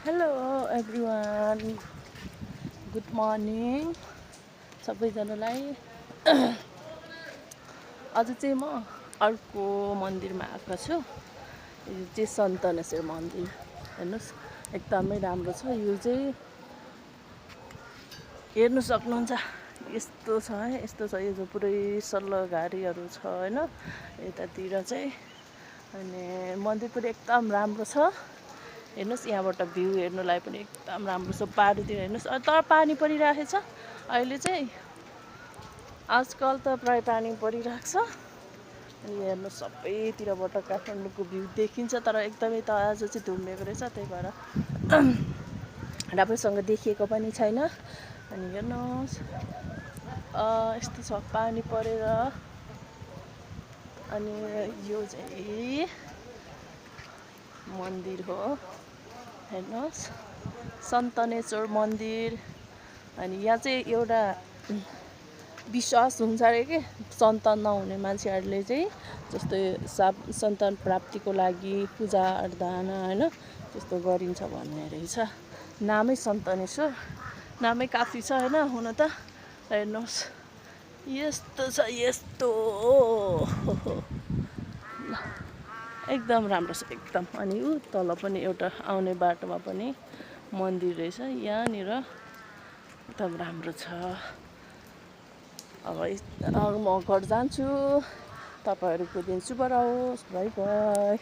Hello everyone, good morning सबैजनालाई। आज चाहिँ म अर्को मन्दिरमा आएको छु। यो चाहिँ सन्तनेश्वर मन्दिर हेर्नुहोस्, एकदमै राम्रो छ। यो चाहिँ हेर्नु सक्नुहुन्छ, यस्तो छ है, यस्तो छ। यो चाहिँ पुरै सल्लघारीहरू छ होइन, यतातिर चाहिँ। अनि मन्दिर पनि एकदम राम्रो छ। हेर्नुहोस्, यहाँबाट भ्यू हेर्नुलाई पनि एकदम राम्रो छ। पारितिर हेर्नुहोस्, तर पानी परिरहेको छ अहिले चाहिँ। आजकल त प्राय पानी परिरहेको छ। अनि हेर्नुहोस्, सबैतिरबाट काठमाडौँको भ्यू देखिन्छ, तर एकदमै त आज चाहिँ धुम्मेको रहेछ, त्यही भएर राम्रोसँग देखिएको पनि छैन। अनि हेर्नुहोस्, यस्तो छ, पानी परेर। अनि यो चाहिँ मन्दिर हो, हेर्नुहोस्, सन्तनेश्वर मन्दिर। अनि यहाँ चाहिँ एउटा विश्वास हुन्छ अरे कि सन्तान नहुने मान्छेहरूले चाहिँ, जस्तै सन्तान प्राप्तिको लागि पूजा आराधना होइन त्यस्तो गरिन्छ भन्ने रहेछ। नामै सन्तनेश्वर, नामै काफी छ होइन हुन त। हेर्नुहोस्, यस्तो छ, यस्तो एकदम राम्रो छ एकदम। अनि तल पनि एउटा आउने बाटोमा पनि मन्दिर रहेछ यहाँनिर, एकदम राम्रो छ। अब म घर जान्छु, तपाईँहरूको दिन शुभ रहोस्, बाई बाई।